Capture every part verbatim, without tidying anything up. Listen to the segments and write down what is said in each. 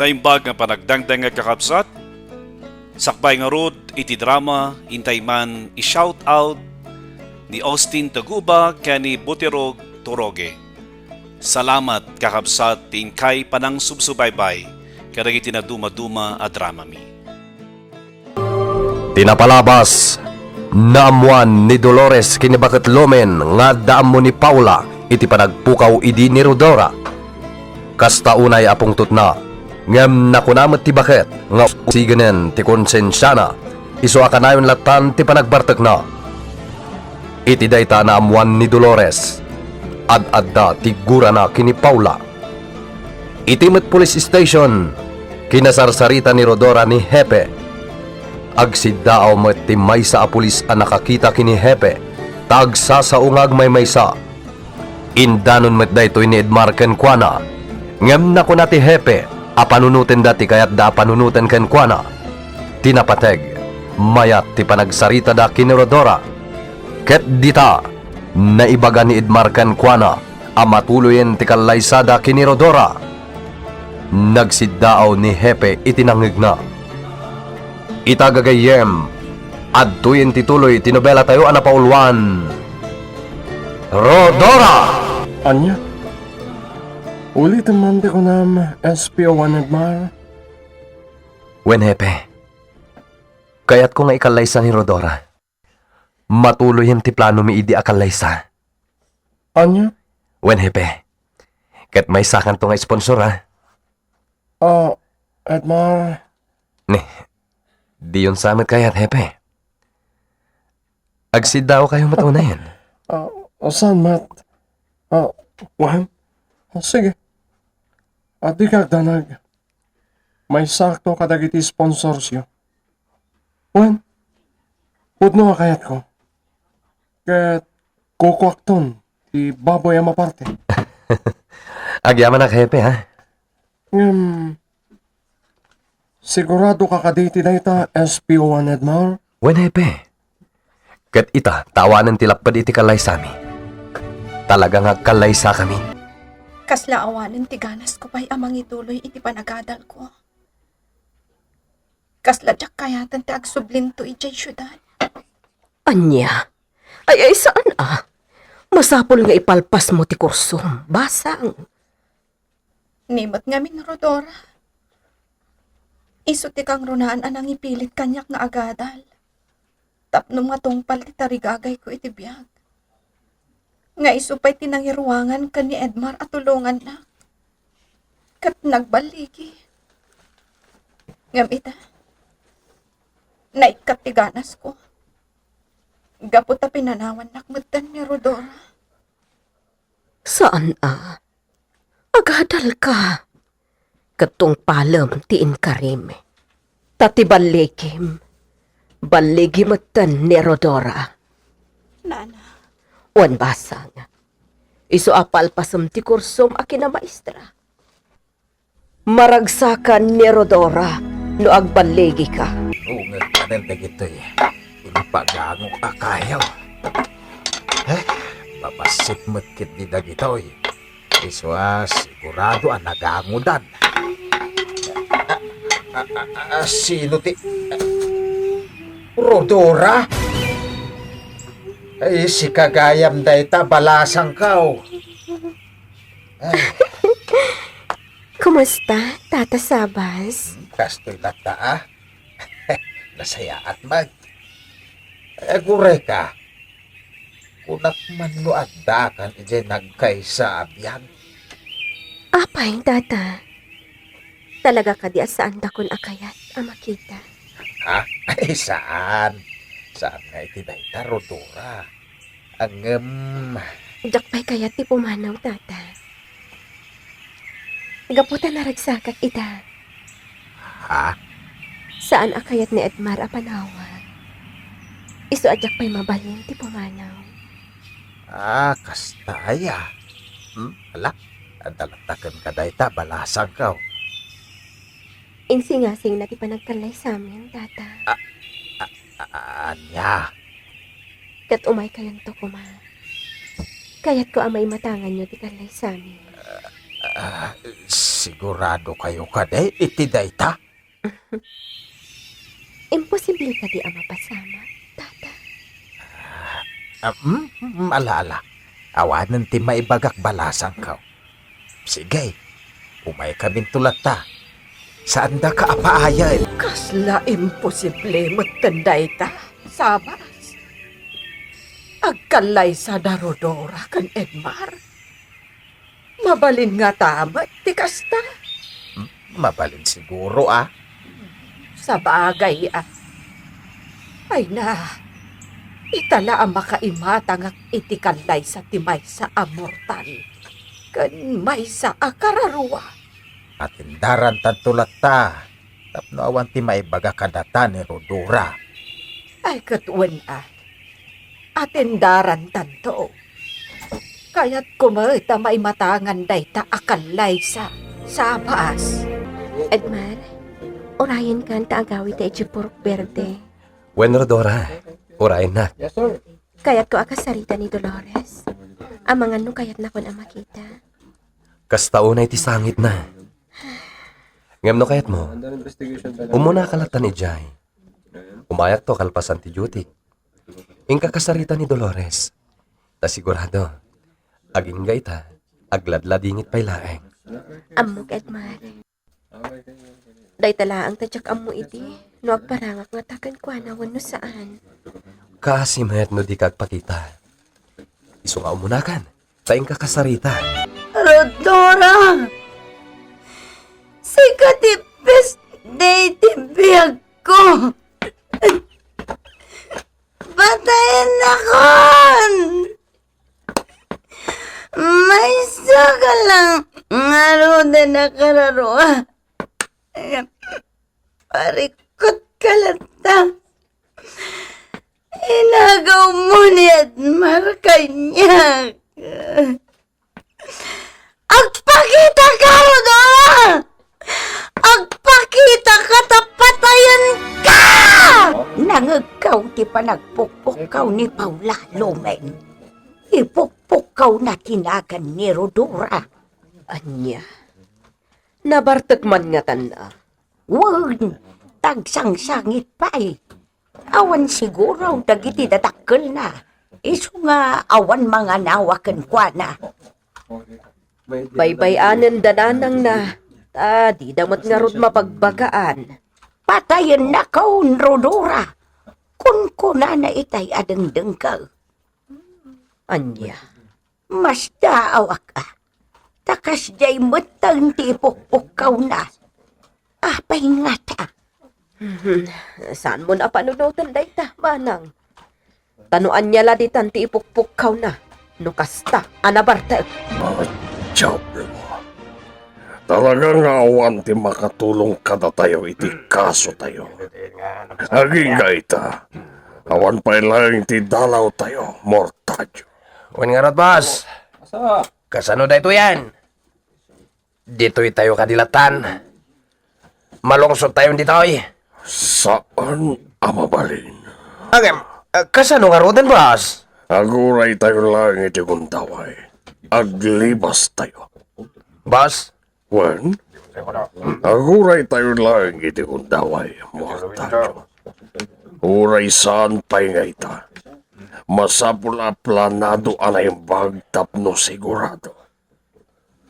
Naimbag nga panagdangdang nga kakabsat, sakbay ngarud iti drama, intay man i-shout out ni Austin Taguba ken ni Butirog Toroge. Salamat, kakabsat, ti inkay panangsubsubaybay kadagiti nadumaduma a dramami. Ti napalabas, naammoan ni Dolores ken ni Baket Lumen nga adda ammo ni Paula iti panagpukaw idi ni Rhodora. Kasta unay a pungtotna, ngem nakuna met ti Baket nga usigenen ti konsensiana, isu a kanayon lattan ti panagbartekna. Iti dayta naammoan ni Dolores, ad-adda ti gurana ken ni Paula. Iti met police station, kinasarsarita ni Rhodora ni Hepe. Agsiddaaw met ti maysa a pulis a nakakita ken ni Hepe, ta agsasao nga agmaymaysa. Indanon met daytoy ni Edmar kenkuana, ngem nakuna ti Hepe a panunotenda ti kayatda a panunoten kenkuana. Ti napateg, mayat ti panagsaritada ken ni Rhodora. Ket dita, naibaga ni Edmar kenkuana a matuloyen ti kallaysada ken ni Rhodora. Nagsiddaaw ni Hepe iti nangngegna. Ita, gagayyem, adtoyen ti tuloy ti nobelatayo a napauluan, Rhodora! Ania? Ulitem man ti kunam, S P O one Edmar? Wen, Hepe. Kayatko nga ikallaysa ni Rhodora. Matuloyem ti planomi idi a kallaysa. Ania? Wen, Hepe. Ket maysakanto nga sponsor, a? Ah, Edmar. Ni, diyon sa met kayat, Hepe. Agsiddaaw kayo met unayen. Ah, saan met? Ah, wen? Ah, sige. Adda ka agdanag. Maysakto kadagiti sponsorsyo. Wen, pudno a kayatko. Ket kukuakton ti baboy a maparte. Agyamanak, Hepe, ha? Ngem, sigurado ka kadi ti dayta, S P O one Edmar? Wen, Hepe. Ket ita, ta awanen ti lapped iti kallaysami. Talaga nga agkallaysakami. Kasla awanen ti ganasko pay a mangituloy iti panagadalko. Kasla diak kayaten ti agsublinto idiay siudad. Ania? Ay, ay, saan a? Masapul nga ipalpasmo ti kursom. Basang. Ni met ngamin, Rhodora. Isu ti kangrunaan a nangipilit kaniak nga agadal. Tapno matungpal ti tarigagayko iti biag. Nga isu pay ti nangiruangan ken ni Edmar a tulongannak. Ket nagballigi. Ngem ita, naikkat ti ganasko. Gapu ta pinanawannak metten ni Rhodora. Saan a? Agadalka. Ket tungpalem ti inkarim. Ta ti balligim, balligi metten ni Rhodora. Nana. Wen basang. Isu a palpasem ti kursom a kinamaestra. Maragsakan ni Rhodora no agballigika. Ungek manen dagitoy impagangok a kayo. Eh, mabassit met ketdi dagitoy. Isu a sigurado a nagangodan. A, a, a, a, sino ti Rhodora? Ay, sika gayam dayta, balasangko. Ay. Kumusta, Tata Sabas? Hmm, kastoy latta, a. Nasayaat man. Agurayka, kunak man no addakan idiay nagkaysa a biag. Apay, Tata? Talaga kadi a saandakon a kayat a makita? Ha? Ay, saan. Saan nga iti dayta, Rhodora. Ngem, diak pay kayat ti pumanaw, Tata. Gapu ta naragsakak ita. Ha? Saan a kayat ni Edmar a panawak. Isu a diak pay mabalin ti pumanaw. Ah, kasta aya. Hmm? Ala, adda latta kenka dayta, balasangko. Insingasingna ti panagkallaysamin, Tata. Ah, ah, ania? Ket umaykayonto koma. Kayatko a maimatanganyo ti kallaysami. Ah, Sigurado kayo kadi iti dayta? Imposible kadi a mapasamak, Tata? Ah, mm, mm, ala, ala. Awanen ti maibagak balasangko. Sige, umaykaminto latta. Saandaka a paayen. Kasla imposible metten dayta, Sabas. Agkallaysa da Rodora ken Edmar. Mabalin ngata met ti kasta? M-, mabalin siguro, a. Sabagay, a. Ay na, ita la a makaimatangak iti kallaysa ti maysa a mortal ken maysa a kararua. Atendarantanto latta tapno awan ti maibaga kadata ni Rodora. Ay, ket wen, a. Atendarantanto. Kayatko met a maimatangan dayta a kallaysa, Sabas. Edmar, urayenkan ta agawidta idiay purok berde. Wen, Rodora, urayennak. Kayatko a kasarita ni Dolores. Amangan no kayatnakon a makita. Kasta unay ti sangitna. Ngem no kayatmo, umunaka lattan idiay. Umayakto kalpasan ti duty. Inka kasarita ni Dolores. Ta sigurado, agingga ita, agladladingit pay laeng. Ammok, Edmar. Dayta laeng ta diak ammo idi no agparangak ngata kenkuana wenno saan. Kaasi met no dika agpakita. Isu nga umunakan, ta inka kasarita. Rodora! Sika ti piste iti biagko! Patayennakon! Maysa ka lang ngaruden a kararua. Parikut ka latta. Inagawmo ni Edmar kaniak. Agpakita ka, Rodora! Agpakita ka ta patayen ka! Nangegkaw ti panagpukpukkaw ni Paula, Lumen. Ipukpukkawna ti nagan ni Rodora. Ania? Nabartek man ngatan a? Wen, tagsangsangit pay. Awan siguro dagiti dadakkelna, isu nga awan manganawa kenkuana. Baybay-anen da nanangna, ta dida met ngarud mapagbagaan. Patayennakon, Rodora. Kunkunana itay a dengdengka. Ania? Masdaawak a. Ta kasdiay metten ti ipukpukkawna. Apay ngata? Hmm, saanmon a panunoten dayta, manang. Ta no ania la ditan ti ipukpukkawna, no kasta a nabartek. Ah, Diablo. Talaga nga awan ti makatulong kadatayo iti kasotayo. Agingga ita, awan pay laeng ti dalawtayo, Mortadio. Wen ngarud, boss. Kasano daytoyen? Ditoy tayo kadi lattan. Malungsot tayo ditoy. Saan a mabalin. Agem, eh, kasano ngaruden, boss? Aguray tayo laeng iti gundaway. Aglibas tayo. Boss? Wen, aguray tayo laeng iti gundaway, Mortadio. Uray saan pay nga ita, masapul a planado a naimbag tapno sigurado.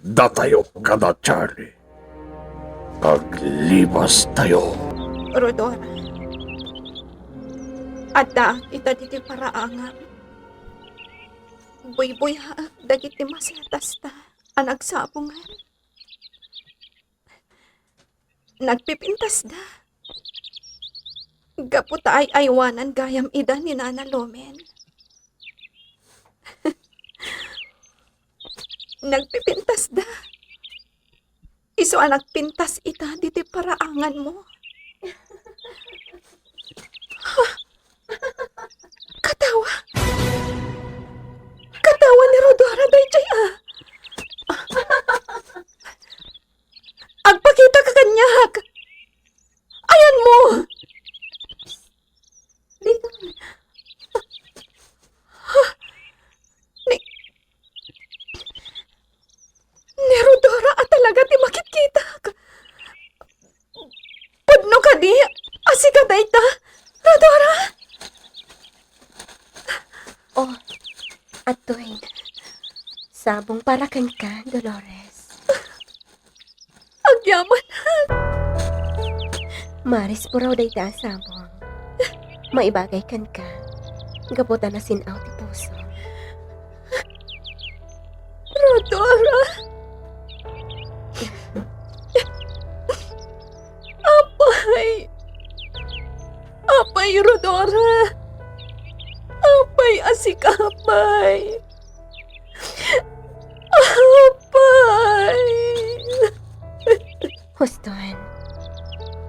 Datayo kada Charlie. Aglibas tayo. Rodora, addaak ita ditoy paraangam. Buybuyhaak dagiti masetasta a nagsabongan. Nagpipintasda. Gapu ta ay-aywanan gayam ida ni Nana Lomen. Nagpipintasda. Isu a nagpintas ita ditoy paraanganmo. Ha? Katawa? Katawa ni Rodora daydiay a. Agpakita ka kaniak. Ayanmo. Ditoy. Ha? Ni, ni Rodora a talaga ti makitkita. Di, asika dayta, Rhodora? Oh, atoy. Sabong para kenka, Dolores. Agyamanak. Maris puraw dayta a sabong. Maibagay kenka. Gapu ta nasin-aw ti puso. Rhodora. Apay. Apay, Rhodora. Apay, asika, apay. Apay. Huston,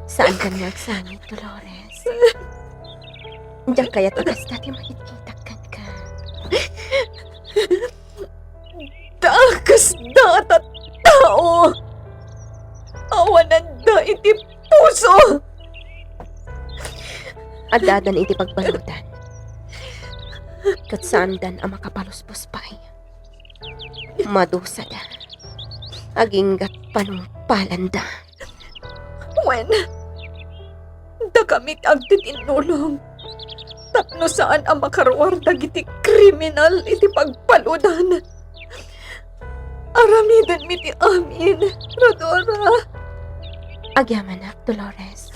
saankan nga agsangit, Dolores. Diak kayat a kasta ti makitkitak kenka. Dakes da a tattao! Awananda iti puso! Addadan iti pagbaludan. Ket saandan a makapaluspos pay. Madusada. Aginggat panungpalanda. Wen, dakami ti agtitinnulong tapno saan a makaruar dagiti kriminal iti pagbaludan. Aramidenmi ti amin, Rhodora. Agyamanak, Dolores.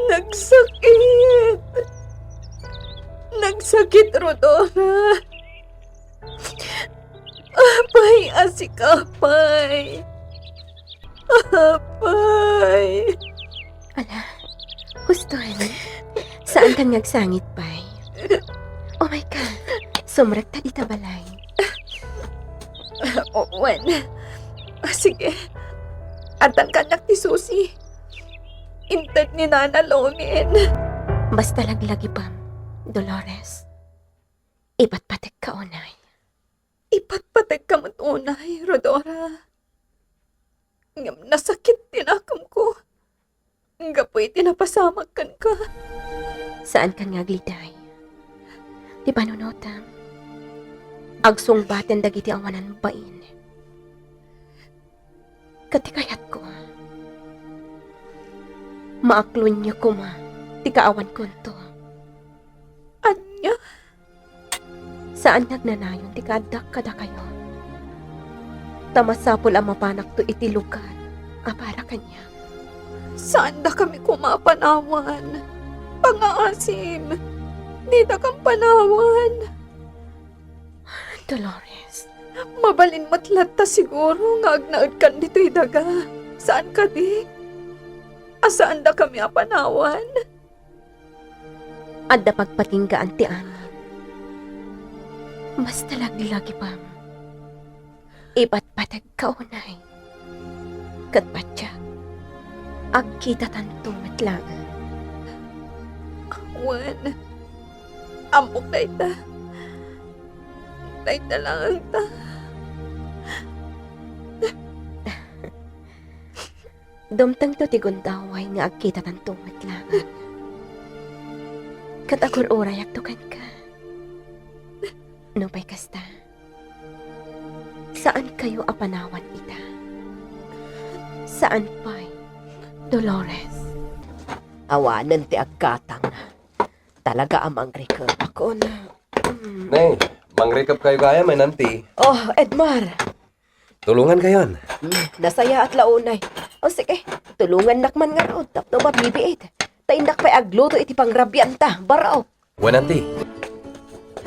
Nagsakit. Nagsakit, Rhodora. Apay, asika, apay. Apay. Ala, huston. Saankan nga agsangit pay. Oh my God. Sumrekta dita balay. O, wen. Ah, sige. Addan kaniak ti susi. Inted ni Nana Lomen. Basta laglagipem, Dolores. Ipatpategka unay. Ipatpategka met unay, Rhodora. Ngem nasakit ti nakemko gapu iti napasamak kenka. Saankan nga agliday. Ti panunotam, agsungbaten dagiti awanan bain. Ket ti kayatko, maaklonyo koma ti kaawankonto. Ania? Saan nga agnanayon ti kaaddak kadakayo. Ta masapul a mapanakto iti lugar a para kaniak. Saandakami koma a panawan. Pangaasim. Didakam panawan. Dolores. Mabalin met latta siguro nga agnaedkan ditoy daga. Saan kadi? A saandakami a panawan? Adda pagpatinggaan ti amin. Basta laglagipem, ipatpategka unay. Ket patiek, agkitatanto met laeng. Wen, ammok dayta. Dayta laeng ta. Dumtengto ti gundaway nga agkitatanto met laeng. Ket agur-urayakto kenka. Nupay kasta, saankayo a panawan ita. Saan pay, Dolores. Awanen ti aggatang. Talaga a mangrikepakon. Mm. Nay, mangrikepkayo gayam, Nanti. Oh, Edmar. Tulongankayon. Mm, nasayaat la unay. O sige, tulongannak man ngarud tapno mabibiit. Ta innak pay agluto iti pangrabianta, baro. Wen, Nanti.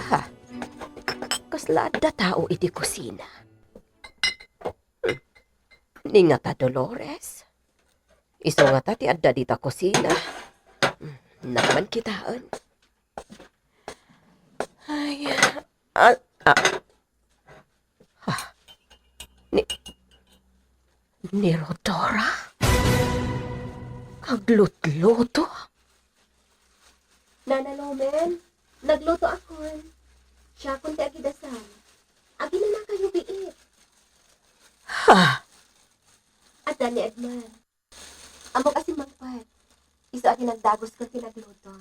Ha? Kasla adda tao iti kusina? Ni ngata Dolores? Isu ngata ti adda dita kusina? Naman kitaen. Ay, ah, ah. Ha? Ni, ni Rhodora? Aglutluto? Nana Lomen, naglutoakon. Siakon ti agidasal. Aginanakayo biit. Ha? Adda ni Edmar. Ammok a simmangpet. Isu a ti nagdaguskon ti nagluto.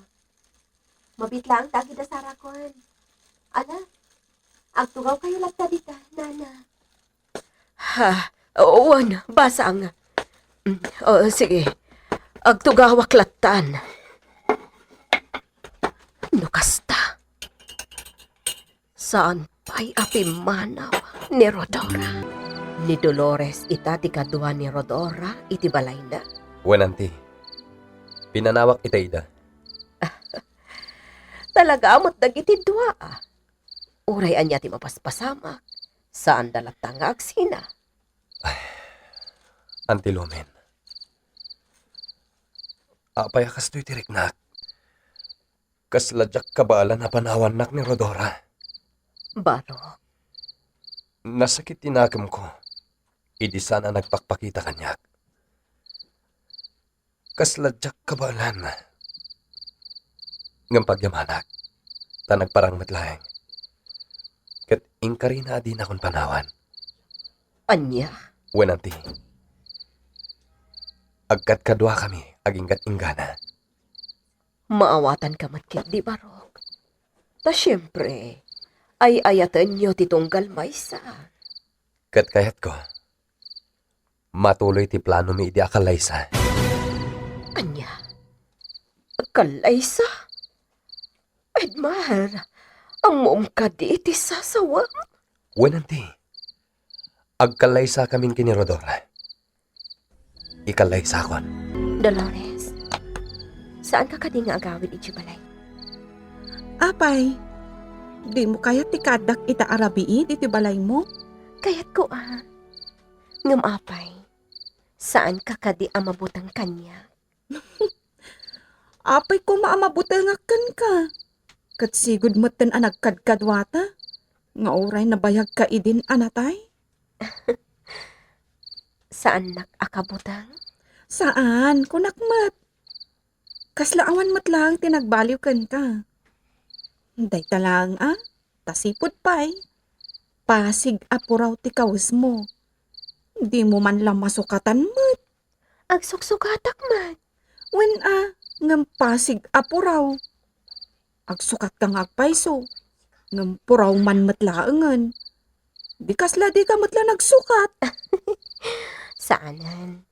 Mabiit laeng ta agidasarakon. Ala, agtugawkayo latta dita, Nana. Ha, wen, basang. Mm, o, sige. Agtugawak lattan. No kasta, saan pay a pimmanaw ni Rodora. Ni Dolores ita ti kadua ni Rodora iti balayna? Wen, anti. Pinanawak ita ida. Talaga met dagiti dua, a. Uray ania ti mapaspasamak, saanda latta nga agsina. Anti Lumen, apay a kastoy ti riknak? Kasla diak kabaelan a panawannak ni Rodora. Barok. Nasakit ti nakemko idi saan a nagpakpakita kaniak. Kasla diak kabaelan. Ngem pagyamanak, ta nagparang met laeng. Ket inkarina a dinakon panawan. Ania? Wen, anti. Agkadkaduakami agingga-inggana. Maawatanka met ketdi, Barok. Ta siempre, ay-ayatenyo ti tunggal maysa. Ket kayatko, matuloy ti planomi idi akallaysa. Ania? Akallaysa? Edmar, ammoem kadi ti sasawem? Wen, anti. Agkallaysakamin ken ni Rodora. Ikallaysakon. Dolores, saanka kadi nga agawid idiay balay? Apay, dimo kayat ti kaaddak ita a rabiin iti balaymo? Kayatko a. Ngem apay, saanka kadi a mabuteng kaniak? Apay koma a mabutengak kenka. Ket sigud metten a nagkadkaduata, nga uray nabayagka idin a natay? Saannak a kabuteng? Saan, kunak met. Kasla awan met laeng ti nagbaliw kenka. Dayta laeng a, ta sipud pay, pasig a puraw ti kawesmo. Dimo man la masukatan met. Agsuksukatak met. Wen a, ngem pasig a puraw. Agsukatka nga agpayso, ngem puraw man met laengen. Di kasla dika met la nagsukat. Saanen.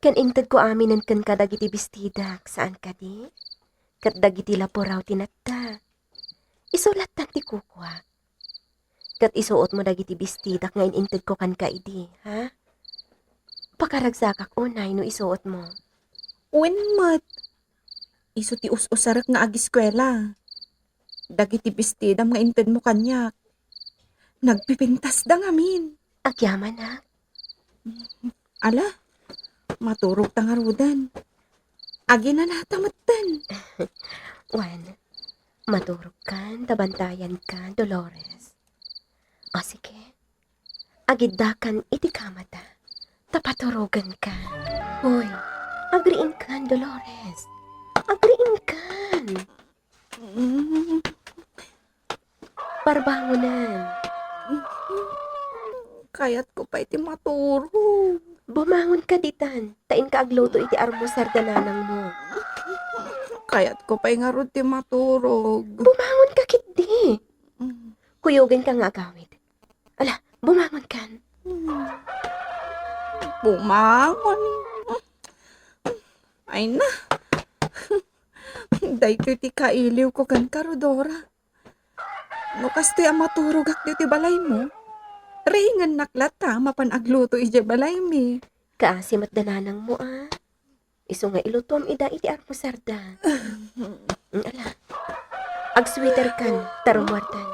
Ken intedko aminen kenka dagiti bestidak, saan kadi? Ket dagiti la puraw ti natta. Isu lattan ti kukuak. Ket isuotmo dagiti bestidak nga in-intedko kenka idi, ha? Pakaragsakak unay no isuotmo. Wen met. Isu ti us-usarek nga agiskuela. Dagiti bestidam nga intedmo kaniak, nagpipintasda ngamin. Agyamanak. Ala, maturogta ngaruden. Aginanata metten. Wen, maturogkan ta bantayanka, Dolores. O, sige. Agiddakan iti kamata, ta paturogenka. Hoy, agriingkan, Dolores. Agriingkan. Mm. Parbangonan. Kayatko pay ti maturog. Bumangonka ditan, ta inka agluto iti armusar da nanangmo. Kayatko pay ngarud ti maturog. Bumangonka ketdi. Mm. Kuyogenka nga agawid. Ala, bumangonkan. Bumangon. Ay na. Daytoy ti kailiwko kenka, Rodora. No kastoy a maturogak ditoy balaymo, riingennak latta a mapan agluto idiay balaymi. Kaasi met da nanangmo, a. Isu nga ilutom ida iti armusarda. Mm, ala. Agsweaterkan, ta rummuartan.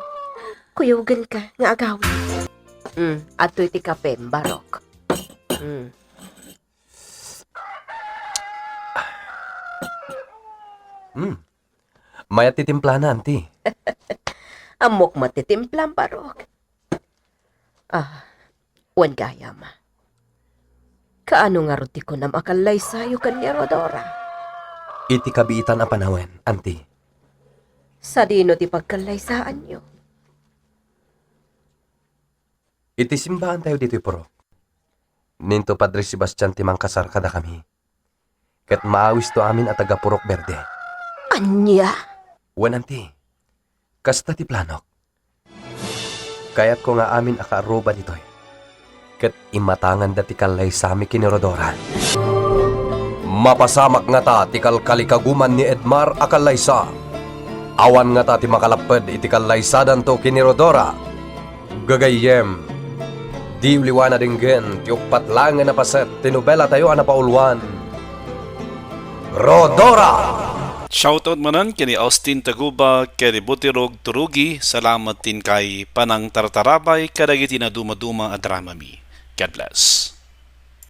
Kuyogenka nga agawid. Mm, adtoy ti kapem, Barok. Mm. Mm. Mayat ti timplana, anti. Ammok met ti timplam, Barok. Ah, wen gayam. Kaano ngarud ti kunam a kallaysayo ken ni Rodora? Iti kabiitan a panawen, anti. Sadino ti pagkallaysaanyo? Iti simbaantayo ditoy purok, ninto Padre Sebastian ti mangkasar kadakami. Ket maawisto amin a taga-Purok Berde. Ania? Wen, anti, kasta ti planok. Kayatko nga amin a kaarruba ditoy ket imatanganda ti kallaysami ken ni Rodora. Mapasamak ngata ti kalkalikaguman ni Edmar a kallaysa. Awan ngata ti makalapped iti kallaysadanto ken ni Rodora. Gagayyem, diyo liwan a denggen ti uppat laengen a paset ti nobelatayo a napauluan, Rodora! Shoutout manen ken ni Austin Taguba ken ni Butirog Turugi. Salamat ti inkay panangtartarabay kadagiti nadumaduma a dramami. God bless.